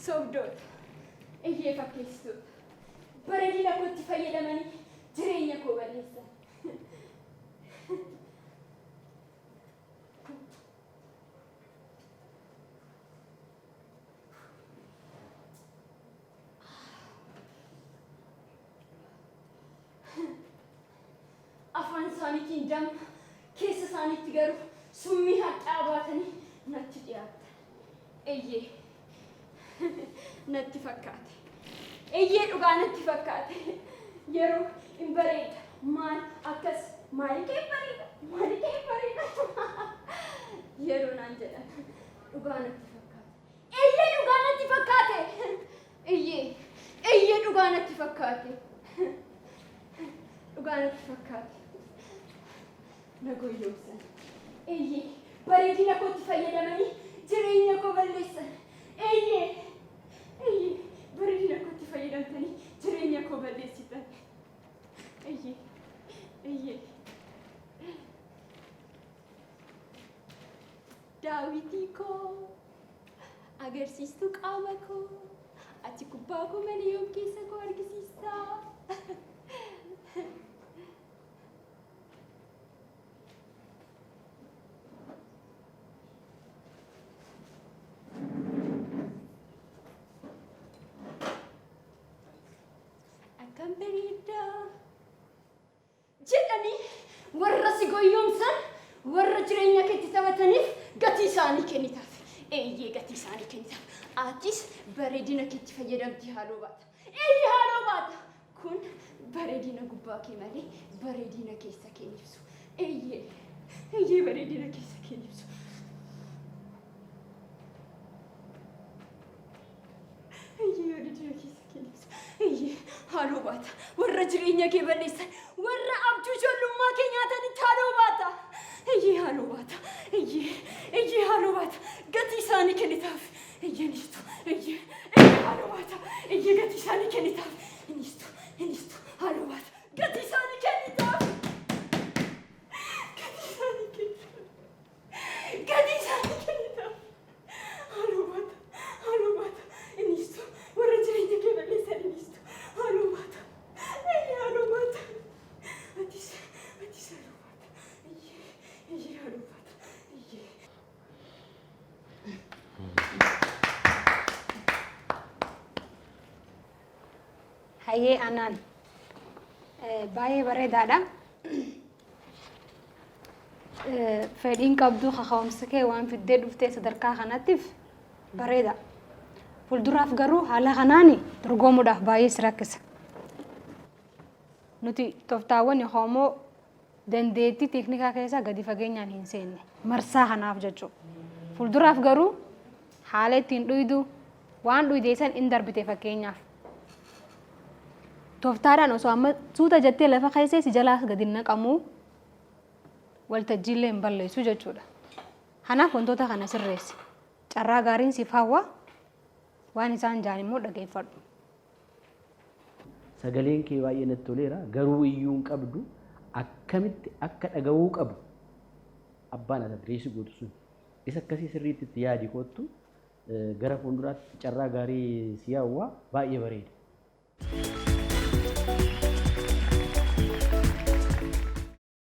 Sobdoota. Eyyee fakkeessitoota. Bareedina kootti fayyadamanii jireenya koo balleessan. Afaan isaaniitiin damma, keessa isaaniitti garuu summii hadhaa'aa baatanii natti dhiyaatan. Eyyee, natti fakkaate. Eyyee dhugaa natti fakkaate. Yeroo hin bareeda maal akkas maali kee bareeda maali kee bareeda yeroo naan jedhan dhugaa natti fakkaate. Eyyee dhugaa natti fakkaate. Eyyee eyyee dhugaa natti fakkaate. Dhugaa natti fakkaate. Na goyyoomsan. Eyyee bareedina kootti fayyadamanii jireenya koo balleessan. Eyyee eyyee bareedina kootti fayyadamtanii jireenya koo balleessitan. Eyyee eyyee. Daawitii koo agarsiistuu qaama koo ati kubbaa koo malee yoom keessa koo argisiistaa? Akkam bareeddaa! Jedhanii warra si goyyoomsan, warra jireenya keetti taphataniif gatii isaanii kennitaaf. Eeyyee gatii isaanii kennitaaf. Atis bareedina keetti fayyadamtee haaloo baata. Eeyyee haaloo baata. Kun bareedina gubbaa kee malee bareedina keessa kee hin ibsu. Eeyyee eeyyee bareedina keessa kee hin ibsu. Eeyyee bareedina keessa kee hin ibsu. Eeyyee haaloo baata. Warra jireenya kee balleessan, warra abjuu ijoollummaa kee nyaatanitti haaloo baata. Eeyyee haaloo baata. Eeyyee eeyyee haaloo baata. Gatii isaanii kennitaaf. Eeyyee niistu. Eeyyee eeyyee haaloo baata. Eeyyee gatii isaanii kennitaaf. Niistu niistu haaloo baata. Gatii isaanii kennitaaf. Gatii isaanii kennitaaf. Gatii isaanii kennitaaf. Haaloo baata. Haaloo baata. Innistu warra jireenya kee balleessan innistu. Haaloo baata. Eeyyee haaloo baata. Atis atis haaloo baata. Eeyyee eeyyee haaloo baata. Eeyyee. Hayyee anaan baay'ee bareedaadha. Fedhiin qabdu kaka'umsi kee waan fiddee dhuftee sadarkaa kanattiif bareeda. Fuulduraaf garuu haala kanaan dorgomuudhaaf baay'ee si rakkisa. Nuti tooftaawwan yookaan immoo dandeettii teeknikaa keessa gadi fageenyaan hin seenne marsaa kanaaf jechuudha. Fuulduraaf garuu haala ittiin dhuydu waan dhuyde san in darbite fakkeenyaaf. Tooftaadhaan osoo amma suuta jettee lafa keessee si jalaa gadi hin naqamu waltajjiillee hin balleessu jechuudha. Kanaaf wantoota kana sirreessi. Carraa gaariin siif hawwa waan isaan jaan immoo dhageeffadhu. Sagaleen kee baay'ee natti toleera garuu iyyuu hin qabdu akkamitti akka dhaga'uu qabu abbaan ati adireessi gootu sun isa akkasii sirriitti itti yaadi koottu gara fuulduraatti carraa gaarii si hawwa baay'ee bareeda.